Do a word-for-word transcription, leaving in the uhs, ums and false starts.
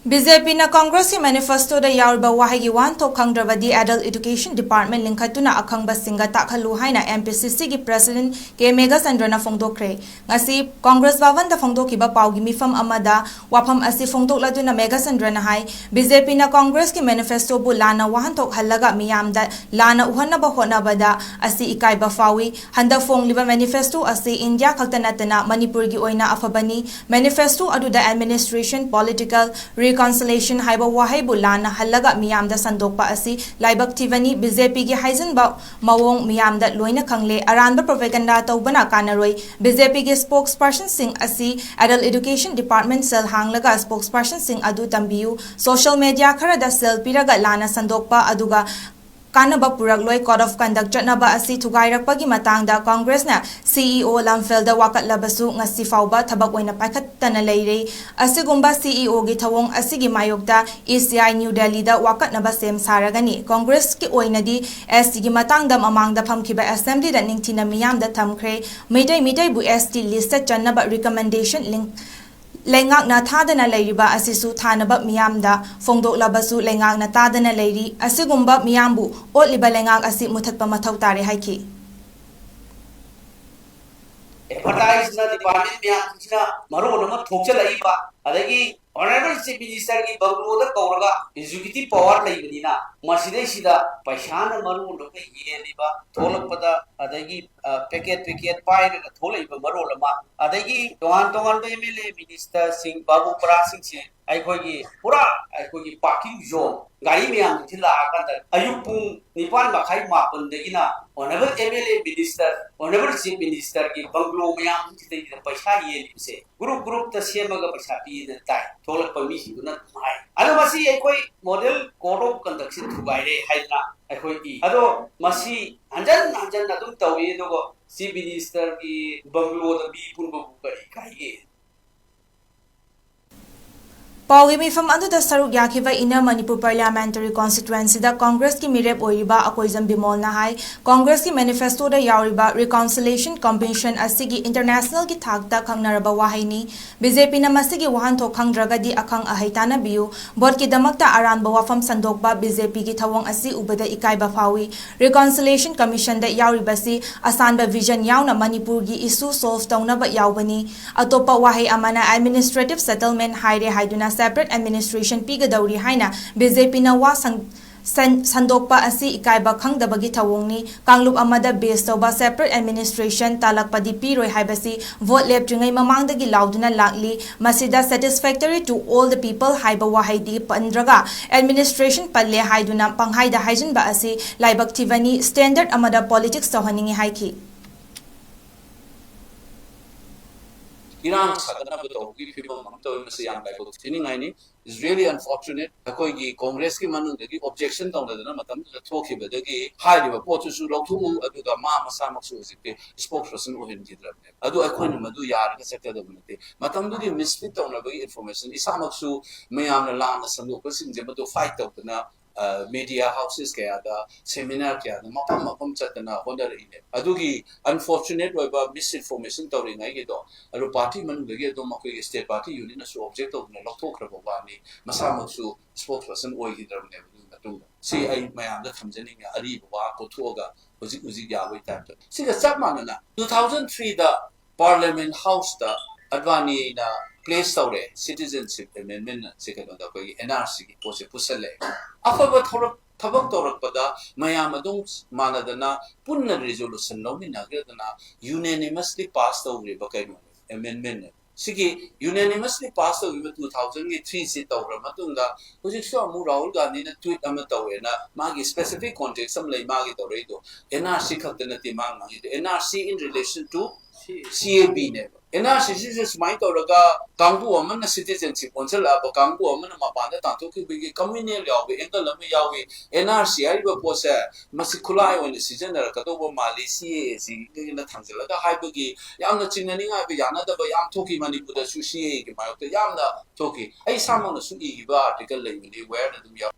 B J ꯄꯤꯅ ꯀꯪꯒ꯭ꯔꯦꯁꯀꯤ ꯃꯦꯅꯤꯐꯦꯁꯇꯣꯗ ꯌꯥꯎꯔꯤꯕ ꯋꯥꯍꯩꯒꯤ ꯋꯥꯍꯟꯊꯣꯛ ꯈꯪꯗ꯭ꯔꯕꯗꯤ Adult Education Department ꯂꯤꯡꯈꯠꯇꯨꯅ ꯑꯈꯪꯕꯁꯤꯡꯒ ꯇꯥꯛꯍꯜꯂꯨ ꯍꯥꯏꯅ ꯑꯦꯝ ꯄꯤ ꯁꯤ ꯁꯤꯒꯤ ꯄ꯭ꯔꯦꯁꯤꯗꯦꯟꯠ ꯀꯦ ꯃꯦꯘꯆꯟꯗ꯭ꯔꯅ ꯐꯣꯡꯗꯣꯛꯈ꯭ꯔꯦ꯫ ꯉꯁꯤ ꯀꯪꯒ꯭ꯔꯦꯁ ꯚꯕꯟꯗ ꯐꯣꯡꯗꯣꯛꯈꯤꯕ ꯄꯥꯎꯒꯤ ꯃꯤꯐꯝ ꯑꯃꯗ ꯋꯥꯐꯝ ꯑꯁꯤ ꯐꯣꯡꯗꯣꯛꯂꯗꯨꯅ ꯃꯦꯘꯆꯟꯗ꯭ꯔꯅ ꯍꯥꯏ, ꯕꯤ ꯖꯦ ꯄꯤꯅ ꯀꯪꯒ꯭ꯔꯦꯁꯀꯤ ꯃꯦꯅꯤꯐꯦꯁꯇꯣꯕꯨ ꯂꯥꯟꯅ ꯋꯥꯍꯟꯊꯣꯛ ꯍꯜꯂꯒ ꯃꯤꯌꯥꯝꯗ ꯂꯥꯟꯅ ꯎꯍꯟꯅꯕ ꯍꯣꯠꯅꯕꯗ ꯑꯁꯤ ꯏꯀꯥꯏꯕ ꯐꯥꯎꯏ꯫ ꯍꯟꯗꯛ ꯐꯣꯡꯂꯤꯕ ꯃꯦꯅꯤꯐꯦꯁꯇꯣ ꯑꯁꯤ ꯏꯟꯗꯤꯌꯥ ꯈꯛꯇ ꯅꯠꯇꯅ ꯃꯅꯤꯄꯨꯔꯒꯤ ꯑꯣꯏꯅ ꯑꯐꯕꯅꯤ꯫ ꯃꯦꯅꯤꯐꯦꯁꯇꯣ ꯑꯗꯨꯗ administration, political reconciliation ꯍꯥꯏꯕ ꯋꯥꯍꯩꯕꯨ ꯂꯥꯟꯅ ꯍꯜꯂꯒ ꯃꯤꯌꯥꯝꯗ ꯁꯟꯗꯣꯛꯄ ꯑꯁꯤ ꯂꯥꯏꯕꯛ ꯊꯤꯕꯅꯤ꯫ ꯕꯤ ꯖꯦ ꯄꯤꯒꯤ ꯍꯥꯏꯖꯤꯟꯕ ꯃꯑꯣꯡ ꯃꯤꯌꯥꯝꯗ ꯂꯣꯏꯅ ꯈꯪꯂꯦ꯫ ꯑꯔꯥꯟꯕ propaganda ꯇꯧꯕꯅ ꯀꯥꯟꯅꯔꯣꯏ꯫ ꯕꯤ ꯖꯦ ꯄꯤꯒꯤ spokespersonꯁꯤꯡ ꯑꯁꯤ Adult Education Department cell ꯍꯥꯡꯂꯒ spokespersonꯁꯤꯡ ꯑꯗꯨ ꯇꯝꯕꯤꯌꯨ꯫ Social media ꯈꯔꯗ cell ꯄꯤꯔꯒ ꯂꯥꯟꯅ ꯁꯟꯗꯣꯛꯄ ꯑꯗꯨꯒ ꯀꯥꯟꯅꯕ ꯄꯨꯔꯛꯂꯣꯏ꯫ Code of Conduct ꯆꯠꯅꯕ ꯑꯁꯤ ꯊꯨꯒꯥꯏꯔꯛꯄꯒꯤ ꯃꯇꯥꯡꯗ ꯀꯪꯒ꯭ꯔꯦꯁꯅ ꯁꯤ ꯏ ꯑꯣ ꯂꯝꯐꯦꯜꯗ ꯋꯥꯀꯠꯂꯕꯁꯨ ꯉꯁꯤ ꯐꯥꯎꯕ ꯊꯕꯛ ꯑꯣꯏꯅ ꯄꯥꯏꯈꯠꯇꯅ ꯂꯩꯔꯦ꯫ ꯑꯁꯤꯒꯨꯝꯕ ꯁꯤ ꯏ ꯑꯣꯒꯤ ꯊꯧꯑꯣꯡ ꯑꯁꯤꯒꯤ ꯃꯥꯌꯣꯛꯇ ꯏ ꯁꯤ ꯑꯥꯏ ꯅ꯭ꯌꯨ ꯗꯦꯜꯂꯤꯗ ꯋꯥꯀꯠꯅꯕ ꯁꯦꯝ ꯁꯥꯔꯒꯅꯤ꯫ ꯀꯪꯒ꯭ꯔꯦꯁꯀꯤ ꯑꯣꯏꯅꯗꯤ ꯑꯦꯁ ꯇꯤꯒꯤ ꯃꯇꯥꯡꯗ ꯃꯃꯥꯡꯗ ꯐꯝꯈꯤꯕ assemblyꯗ ꯅꯤꯡꯊꯤꯅ ꯃꯤꯌꯥꯝꯗ ꯊꯝꯈ꯭ꯔꯦ꯫ ꯃꯩꯇꯩ ꯃꯤꯇꯩꯕꯨ ꯑꯦꯁ ꯇꯤ listꯇ ꯆꯟꯅꯕ recommendation ꯂꯤꯡ-, ꯂꯩꯉꯥꯛꯅ ꯊꯥꯗꯅ ꯂꯩꯔꯤꯕ ꯑꯁꯤꯁꯨ ꯊꯥꯅꯕ ꯃꯤꯌꯥꯝꯗ ꯐꯣꯡꯗꯣꯛꯂꯕꯁꯨ ꯂꯩꯉꯥꯛꯅ ꯇꯥꯗꯅ ꯂꯩꯔꯤ꯫ ꯑꯁꯤꯒꯨꯝꯕ ꯃꯤꯌꯥꯝꯕꯨ ꯑꯣꯠꯂꯤꯕ ꯂꯩꯉꯥꯛ ꯑꯁꯤ ꯃꯨꯊꯠꯄ ꯃꯊꯧ ꯇꯥꯔꯦ ꯍꯥꯏꯈꯤ꯫ ꯑꯦꯗꯚꯔꯇꯥꯏꯖꯅ department ꯃꯌꯥꯝꯁꯤꯅ ꯃꯔꯣꯜ ꯑꯃ ꯊꯣꯛꯆꯜꯂꯛꯏꯕ, ꯑꯗꯒꯤ Honourable Chief Ministerꯒꯤ ꯕꯪꯒ꯭ꯂꯣꯗ ꯀꯧꯔꯒ executive power ꯂꯩꯕꯅꯤꯅ ꯃꯁꯤꯗꯩꯁꯤꯗ ꯄꯩꯁꯥꯅ ꯃꯔꯣꯜ ꯑꯃ ꯌꯦꯜꯂꯤꯕ ꯊꯣꯛꯂꯛꯄꯗ, ꯑꯗꯒꯤ, ꯑ, packet packet ꯄꯥꯏꯔꯒ ꯊꯣꯛꯂꯛꯏꯕ ꯃꯔꯣꯜ ꯑꯃ, ꯑꯗꯒꯤ ꯇꯣꯉꯥꯟ ꯇꯣꯉꯥꯟꯕ ꯑꯦꯝ ꯑꯦꯜ ꯑꯦ, minister ꯁꯤꯡ, ꯕꯥꯕꯨ ꯄꯔꯥꯁꯤꯡꯁꯦ ꯑꯩꯈꯣꯏꯒꯤ ꯄꯨꯔꯥ ꯑꯩꯈꯣꯏꯒꯤ parking zone, ꯒꯥꯔꯤ ꯃꯌꯥꯝꯁꯤ ꯂꯥꯛꯑꯀꯥꯟꯗ ꯑꯌꯨꯛ ꯄꯨꯡ ꯅꯤꯄꯥꯟ ꯃꯈꯥꯏ ꯃꯥꯄꯟꯗꯒꯤꯅ Honourable M L A, minister, Honourable Chief Ministerꯒꯤ bungalow ꯃꯌꯥꯝꯁꯤꯗꯩꯗ ꯄꯩꯁꯥ ꯌꯦꯜꯂꯤꯕꯁꯦ group groupꯇ ꯁꯦꯝꯃꯒ ꯄꯩꯁꯥ ꯄꯤꯗꯅ ꯇꯥꯏ꯫ ꯊꯣꯛꯂꯛꯄ ꯃꯤꯁꯤꯡꯗꯨꯅ ꯑꯗꯨꯝ ꯍꯥꯏ꯫ ꯑꯗꯣ ꯃꯁꯤ ꯑꯩꯈꯣꯏ model code of conductꯁꯤ ꯊꯨꯒꯥꯏꯔꯦ ꯍꯥꯏꯗꯅ ꯑꯩꯈꯣꯏ ꯏ꯫ ꯑꯗꯣ ꯃꯁꯤ ꯍꯟꯖꯟ ꯍꯟꯖꯟ ꯑꯗꯨꯝ ꯇꯧꯏ, ꯑꯗꯨꯒ Chief Ministerꯒꯤ ꯕꯪꯒ꯭ꯂꯣꯗ ꯃꯤ ꯄꯨꯟꯕꯕꯨ ꯀꯔꯤ ꯀꯥꯏꯒꯦ? ꯄꯥꯎꯒꯤ ꯃꯤꯐꯝ ꯑꯗꯨꯗ ꯁꯔꯨꯛ ꯌꯥꯈꯤꯕ Inner Manipur Parliamentary Constituencyꯗ Congressꯀꯤ ꯃꯤꯔꯦꯞ ꯑꯣꯏꯔꯤꯕ ꯑꯀꯣꯏꯖꯝ ꯕꯤꯃꯣꯜꯅ ꯍꯥꯏ, Congressꯀꯤ manifestoꯗ ꯌꯥꯎꯔꯤꯕ Reconciliation Commission ꯑꯁꯤꯒꯤ internationalꯒꯤ ꯊꯥꯛꯇ ꯈꯪꯅꯔꯕ ꯋꯥꯍꯩꯅꯤ꯫ BJPꯅ ꯃꯁꯤꯒꯤ ꯋꯥꯍꯟꯊꯣꯛ ꯈꯪꯗ꯭ꯔꯒꯗꯤ ꯑꯈꯪ ꯑꯍꯩ ꯇꯥꯟꯅꯕꯤꯌꯨ꯫ Voteꯀꯤꯗꯃꯛꯇ ꯑꯔꯥꯟꯕ ꯋꯥꯐꯝ ꯁꯟꯗꯣꯛꯄ BJPꯒꯤ ꯊꯧꯑꯣꯡ ꯑꯁꯤ ꯎꯕꯗ ꯏꯀꯥꯏꯕ ꯐꯥꯎꯏ꯫ Reconciliation Commissionꯗ ꯌꯥꯎꯔꯤꯕꯁꯤ ꯑꯁꯥꯟꯕ vision ꯌꯥꯎꯅ ꯃꯅꯤꯄꯨꯔꯒꯤ issue solve ꯇꯧꯅꯕ ꯌꯥꯎꯕꯅꯤ꯫ ꯑꯇꯣꯞꯄ ꯋꯥꯍꯩ ꯑꯃꯅ administrative settlement ꯍꯥꯏꯔꯦ ꯍꯥꯏꯗꯨꯅ separate administration ꯄꯤꯒꯗꯧꯔꯤ ꯍꯥꯏꯅ BJPꯅ ꯋꯥ ꯁꯟ-, ꯁꯟ-, ꯁꯟꯗꯣꯛꯄ ꯑꯁꯤ ꯏꯀꯥꯏꯕ ꯈꯪꯗꯕꯒꯤ ꯊꯧꯑꯣꯡꯅꯤ꯫ ꯀꯥꯡꯂꯨꯞ ꯑꯃꯗ base ꯇꯧꯕ separate administration ꯇꯥꯂꯛꯄꯗꯤ ꯄꯤꯔꯣꯏ ꯍꯥꯏꯕꯁꯤ vote ꯂꯦꯞꯇ꯭ꯔꯤꯉꯩ ꯃꯃꯥꯡꯗꯒꯤ ꯂꯥꯎꯗꯨꯅ ꯂꯥꯛꯂꯤ꯫ ꯃꯁꯤꯗ satisfactory to all the people ꯍꯥꯏꯕ ꯋꯥꯍꯩꯗꯤ ꯄꯟꯗ꯭ꯔꯒ administration ꯄꯜꯂꯦ ꯍꯥꯏꯗꯨꯅ ꯄꯪꯍꯥꯏꯗ ꯍꯥꯏꯖꯤꯟꯕ ꯑꯁꯤ ꯂꯥꯏꯕꯛ ꯊꯤꯕꯅꯤ, standard ꯑꯃꯗ politics ꯇꯧꯍꯟꯅꯤꯡꯏ ꯍꯥꯏꯈꯤ꯫ ꯏꯔꯥꯡ ꯁꯥꯒꯠꯅꯕ ꯇꯧꯕꯒꯤ ꯐꯤꯕꯝ ꯑꯃ ꯇꯧꯔꯤ꯫ ꯃꯁꯤ ꯌꯥꯝ ꯂꯥꯏꯕꯛ ꯊꯤꯅꯤꯡꯉꯥꯏꯅꯤ꯫ It's really unfortunate꯫ ꯑꯩꯈꯣꯏꯒꯤ ꯀꯣꯡꯒ꯭ꯔꯦꯁꯀꯤ ꯃꯅꯨꯡꯗꯒꯤ objection ꯇꯧꯅꯗꯅ ꯃꯇꯝꯗꯨꯗ ꯊꯣꯛꯈꯤꯕꯗꯒꯤ ꯍꯥꯏꯔꯤꯕ ꯄꯣꯠꯇꯨꯁꯨ ꯂꯧꯊꯣꯛꯎ, ꯑꯗꯨꯒ ꯃꯥ ꯃꯁꯥꯃꯛꯁꯨ ꯍꯧꯖꯤꯛꯇꯤ spokesperson ꯑꯣꯏꯍꯟꯈꯤꯗ꯭ꯔꯕꯅꯦꯕ꯫ ꯑꯗꯨ ꯑꯩꯈꯣꯏꯅ ꯃꯗꯨ ꯌꯥꯔꯒ ꯆꯠꯀꯗꯕ ꯅꯠꯇꯦ꯫ ꯃꯇꯝꯗꯨꯒꯤ mislead ꯇꯧꯅꯕꯒꯤ information, ꯏꯁꯥꯃꯛꯁꯨ ꯃꯌꯥꯝꯅ ꯂꯥꯟꯅ ꯁꯟꯗꯣꯛꯄꯁꯤꯡꯁꯦ ꯃꯗꯨ fight ꯇꯧꯗꯅ, ꯑ, media houses ꯀꯌꯥꯗ, seminar ꯀꯌꯥꯗ ꯃꯐꯝ ꯃꯐꯝ ꯆꯠꯇꯅ ꯍꯣꯠꯅꯔꯛꯏꯅꯦ꯫ ꯑꯗꯨꯒꯤ unfortunate ꯑꯣꯏꯕ misinformation ꯇꯧꯔꯤꯉꯩꯒꯤꯗꯣ, ꯑꯗꯨ party ꯃꯅꯨꯡꯗꯒꯤ ꯑꯗꯨꯝ ꯑꯩꯈꯣꯏꯒꯤ state party unionꯅꯁꯨ object ꯇꯧꯗꯅ ꯂꯧꯊꯣꯛꯈ꯭ꯔꯕ ꯋꯥꯅꯤ꯫ ꯃꯁꯥꯃꯛꯁꯨ spokesperson ꯑꯣꯏꯈꯤꯗ꯭ꯔꯕꯅꯦꯕ ꯑꯗꯨꯒꯤ ꯃꯇꯨꯡꯗ꯫ ꯁꯤ ꯑꯩ ꯃꯌꯥꯝꯗ ꯊꯝꯖꯅꯤꯡꯉꯦ, ꯑꯔꯤꯕ ꯋꯥ ꯄꯨꯊꯣꯛꯑꯒ ꯍꯧꯖꯤꯛ ꯍꯧꯖꯤꯛ ꯌꯥꯕꯒꯤ typeꯇ꯫ ꯁꯤꯒ ꯆꯞ ꯃꯥꯟꯅꯅ two thousand threeꯗ Parliament Houseꯇ ꯑꯗ꯭ꯋꯥꯅꯤꯅ place ꯇꯧꯔꯦ citizenship amendment ꯁꯤ, ꯀꯩꯅꯣꯗ, ꯑꯩꯈꯣꯏꯒꯤ NRCꯒꯤ ꯄꯣꯠꯁꯦ ꯄꯨꯁꯜꯂꯛꯑꯦ꯫ ꯑꯐꯕ ꯊꯧꯔꯛ-, ꯊꯕꯛ ꯇꯧꯔꯛꯄꯗ ꯃꯌꯥꯝ ꯑꯗꯨꯝ ꯃꯥꯟꯅꯗꯅ ꯄꯨꯟꯅ resolution ꯂꯧꯃꯤꯟꯅꯈ꯭ꯔꯗꯅ unanimously pass ꯇꯧꯈ꯭ꯔꯤꯕ ꯀꯩꯅꯣꯅꯦ, amendmentꯅꯦ꯫ ꯁꯤꯒꯤ unanimously pass ꯇꯧꯈꯤꯕ two thousandꯒꯤ threeꯁꯤ ꯇꯧꯈ꯭ꯔ ꯃꯇꯨꯡꯗ ꯍꯧꯖꯤꯛꯁꯨ ꯑꯃꯨꯛ ꯔꯥꯍꯨꯜ ꯒꯥꯟꯙꯤꯅ tweet ꯑꯃ ꯇꯧꯋꯦꯅ, ꯃꯥꯒꯤ specific context ꯑꯃ ꯂꯩ, ꯃꯥꯒꯤ ꯇꯧꯔꯛꯏꯗꯣ꯫ NRC ꯈꯛꯇ ꯅꯠꯇꯦ ꯃꯥ ꯉꯥꯡꯉꯤꯗꯣ, NRC in relation to ꯁꯤ ꯑꯦ ꯕꯤꯅꯦꯕ꯫ ꯑꯦꯟ ꯑꯥꯔ ꯁꯤ ꯁꯤꯁꯦ ꯁꯨꯃꯥꯏꯅ ꯇꯧꯔꯒ ꯀꯥꯡꯕꯨ ꯑꯃꯅ ꯁꯤꯇꯤꯖꯦꯟꯁꯤꯞ ꯑꯣꯟꯁꯤꯜꯂꯛꯑꯕ, ꯀꯥꯡꯕꯨ ꯑꯃꯅ ꯃꯄꯥꯟꯗ ꯇꯥꯟꯊꯣꯛꯈꯤꯕꯒꯤ ꯀꯝꯃ꯭ꯌꯨꯅꯦꯜ ꯌꯥꯎꯕ ꯑꯦꯡꯒꯜ ꯑꯃ ꯌꯥꯎꯏ꯫ ꯑꯦꯟ ꯑꯥꯔ ꯁꯤ ꯍꯥꯏꯔꯤꯕ ꯄꯣꯠꯁꯦ ꯃꯁꯤ ꯈꯨꯠꯂꯥꯏ ꯑꯣꯏꯅ ꯁꯤꯖꯤꯟꯅꯔꯛꯀꯗꯧꯕ ꯃꯥꯜꯂꯤ ꯁꯤ ꯑꯦ ꯑꯦꯁꯤꯅ ꯊꯥꯡꯖꯤꯜꯂꯒ ꯍꯥꯏꯕꯒꯤ ꯌꯥꯝꯅ ꯆꯤꯡꯅꯅꯤꯡꯉꯥꯏ ꯑꯣꯏꯕ ꯌꯥꯅꯗꯕ ꯌꯥꯝ ꯊꯣꯛꯈꯤ꯫ ꯃꯅꯤꯄꯨꯔꯗꯁꯨ ꯁꯤ ꯑꯦ ꯑꯦꯒꯤ ꯃꯥꯌꯣꯛꯇ ꯌꯥꯝꯅ ꯊꯣꯛꯈꯤ꯫ ꯑꯩ ꯏꯁꯥꯃꯛꯅꯁꯨ ꯏꯈꯤꯕ ꯑꯥꯔꯇꯤꯀꯜ ꯂꯩꯕꯅꯤ, ꯋꯦꯌꯔꯗ ꯑꯗꯨꯝ ꯌꯥꯎ